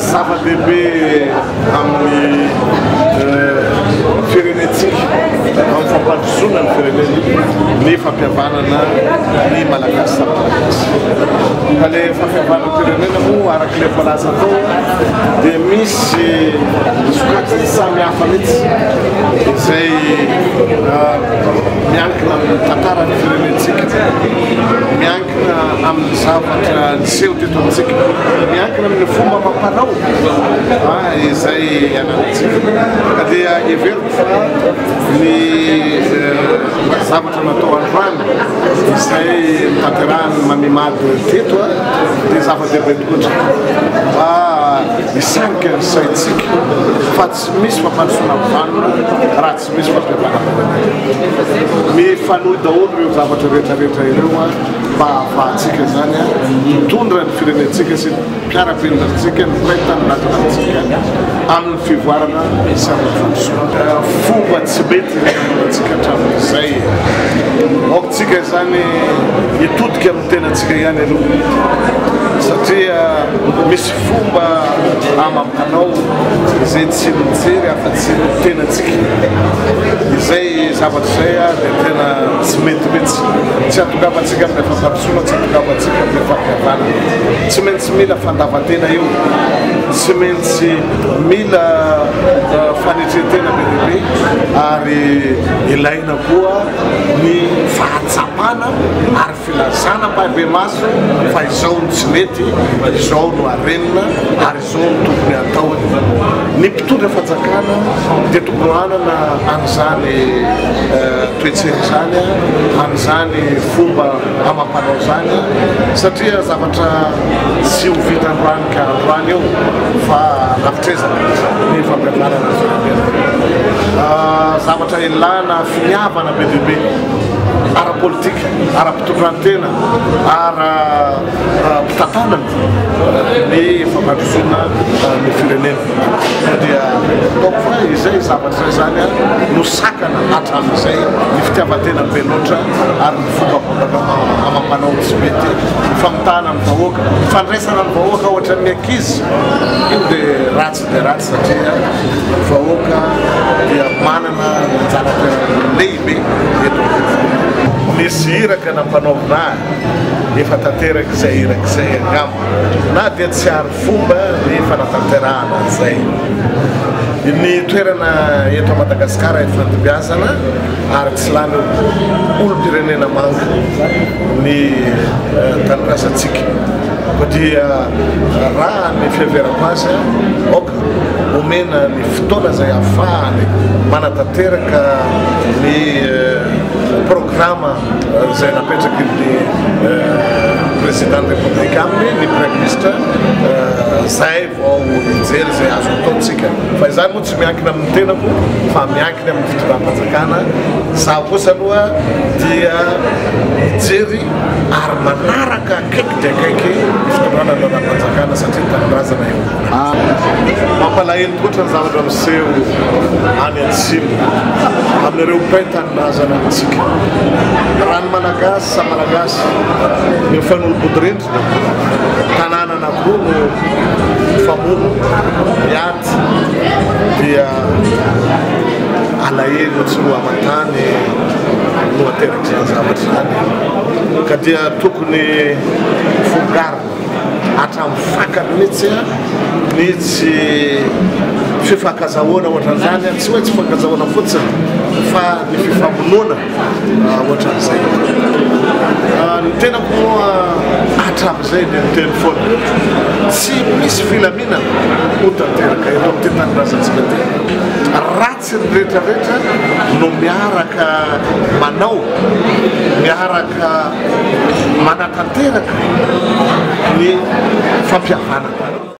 Zava-dehibe amin'ny firenentsika, amin'ny fampandrosoana ny firenena ny fampihavanana ny Malagasy samy Malagasy. Ka ilay fampihavanam-pirenena moa araka ilay voalaza tao dia misy sokajiny samy hafa mihitsy izay miankina amin'ny tantaran'ny firenentsika, miankina amin'ny zavatra niseho teto amintsika, miankina amin'ny fomba amam-panao izay ananantsika. Ka dia heveriko fa ny zavatra natao androany izay notanterahan'ny Mamimad teto dia zava-dehibe tokoatra mba hisarika ny saintsika fa tsy misy fampandrosoana vanona raha tsy misy fampihavanam-pirenena. Mifanohy daholo ireo zavatra rehetra rehetra ireo mba hahafahantsika izany mitondra ny firenentsika sy ny mpiara-belona amintsika, ny mpiray tanindrazana amintsika amin'ny fivoarana sy amin'ny fandrosoana. Fomba tsy mety ny nanaovantsika hatramin'izay. Aoka tsika izany hitodika amin'ny tenantsika ihany aloha satria misy fomba amam-panao izay tsy mijery afa-tsy ny tenantsika. Izay zavatra izay dia tena tsy mety mihitsy. Tsy hahatongavantsika amin'ilay fampandrosoana, tsy hahatongavantsika amin'ilay fampihavanana. Tsy maintsy mila fandavan-tena io, tsy maintsy mila fanetren-tena be dia be ary ilaina koa ny fahatsapana ary filazana ampahibemaso fa izao no tsy mety, izao no harenina ary izao no tokony hatao. Ny mpitondra fanjakana dia tokony hanana an'izany toe-tsaina izany, an'izany fomba amam-panao izany satria zavatra tsy ho vita androany ka androany io fa lavitr'ezaka ny fampihavanana ny firenena. Zavatra ilana finiavana be dia be ara-politika, ara-pitondrantena, ara-pitantanana ny fampandrosoana ny firenena. Koa dia ataoko fa izay zavatra izay izany no sakana hatramin'izay ny fitiavan-tena be loatra ary ny fomba amam-panao tsy mety, ny famitahana ny vahoaka, ny fandraisana ny vahoaka ohatran'ny ankizy, io dia ratsy dia ratsy satria ny vahoaka dia manana ny anjara toerana lehibe eto amin'ny firenena. Nisy iraka nampanaovina ahy, efa tanteraka izay iraka izay angamba, na dia tsy ary fomba ny fanatanterahana an'izay. Ny toerana eto Madagasikara ifandimbiasana ary tsy lany olom-pirenena manga ny tanindrazantsika. Koa dia raha ny fiheverako azy, aoka omena ny fotoana izay ahafahany manatanteraka ny programa izay napetraky ny Président ny République aminy, ny Praiminisitra, izay vao hijery izay azo ataontsika. Fa izany moa tsy miankina amin'ny tenako fa miankina amin'ny fitondram-panjakana. Izaho kosa aloha dia mijery ary manaraka akaiky dia akaiky ny fitondrana ny lalàm-panjakana satria tanindrazana io. Mampalahelo tokoatra ny zavatra miseho any atsimo amin'ireo mpiray tanindrazana amintsika. Raha ny Malagasy samy Malagasy ny mifanolo-bodirindrina, tanàna anankiroa no mifamono, miady, dia alahelo tsy roa aman-tany no aterak'izany zavatra izany ka dia tokony fongarina hatramin'ny fakany mihitsy ny tsy fifankazahoana ohatran'izany, tsy hoe tsy fifankazahoana fotsiny fa ny fifamonoana ohatran'izay. Ny tenako moa hatramin'izay dia niteny foana, tsy misy filaminana ho tanteraka eto amin'ity tanindrazantsika ity raha tsy ny rehetra rehetra no miaraka manao, miaraka manatanteraka ny fampihavanana.